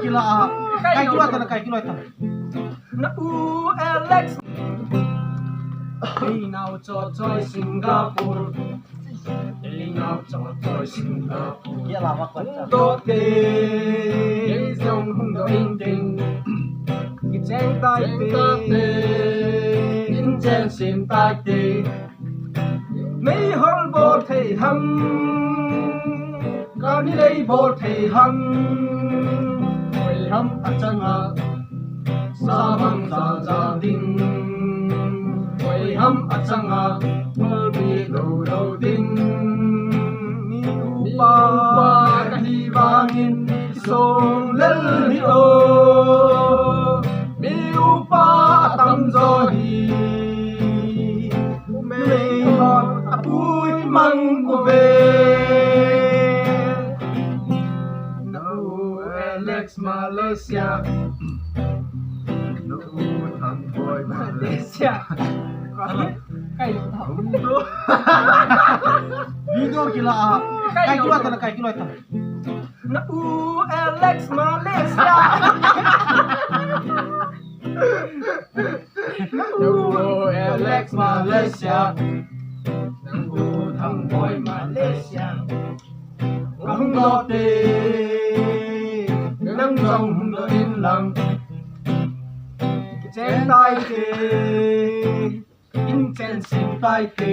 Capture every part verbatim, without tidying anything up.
Kila a. Kai kilo ta, kai kilo ta. Na u Alex. Ei nao cho choi Singapore. Ei nao cho choi Singapore. Kila ma ko cha. Do te. Ei jong hung do in tin. Kicheng tai te. In chen sim tai te. Meihol bol thei ham, kani lei bol thei ham, koi ham achanga, sa bang sa sa ding, koi ham achanga, koi bi lo lo ding, mi upa kahi vangin, song lel hi o, mi upa atam jo hi. Meihol apui mang uve. Na u Alex Malaysia. Na u Thang Boy Malaysia. Kai lo tha. Video kila a. Kai kilo ta, kai kilo ta. Na u Alex Malaysia. Na u Alex Malaysia. Na u Thang Boy Malaysia. Hung do te. Nang jong hung do in lang. Kicheng tai te. In chen sim tai te.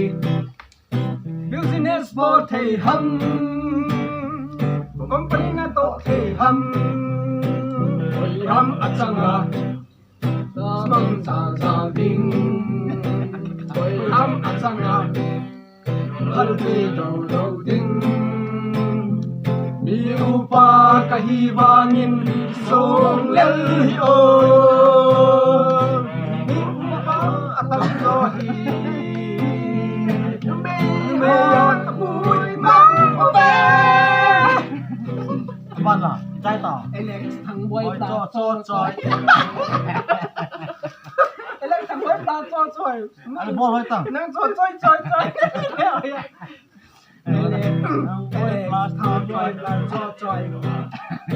Business bol thei ham. Company na to thei ham. Koi ham achanga. Samang sa sa ding. Koi ham achanga. Hal te do do ding. Mi upa kahi vangin song lel hi o. Mi upa atam jo hi. Mi upa apui mang uve. Bana, chai ta. Alex Thang Boy ta. Choi, choi, choi. Alex Thang Boy ta, choi, choi. Ani bol hoi ta. Nang choi, choi, choi, choi. Alex Thang Boy ta, choi, choi.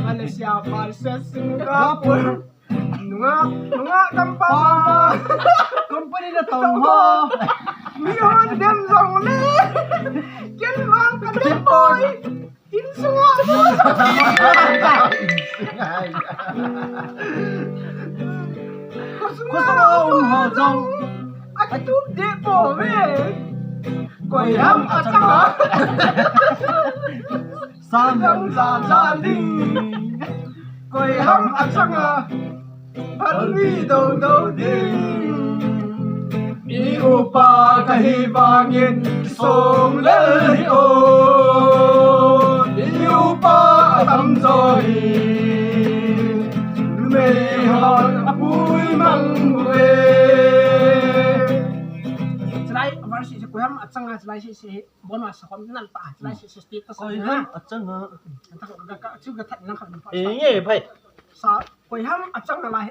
Malaysia versus Singapore. Nunga, nunga kampang. Company na tong ho. Mi hon dem jong le. Ken vang ka dem poi. In sunga. Ko sunga um ho jong. Akitup de pouve. Koi ham achanga. Samang sa sa ding. Koi ham achanga. Hal mi do do ding. Mi upa kahi vangin song lel hi o. Mi upa atam jo hi. Meihol apui mang uve. Chulai versus koi ham achanga chulai si si. Bon wa sa kom nan ta, lai si si ti ta sa. Koi ham achanga. Ta ka ka chu ka that lang ka. Eh, nge pai. Sa koi ham achanga lai.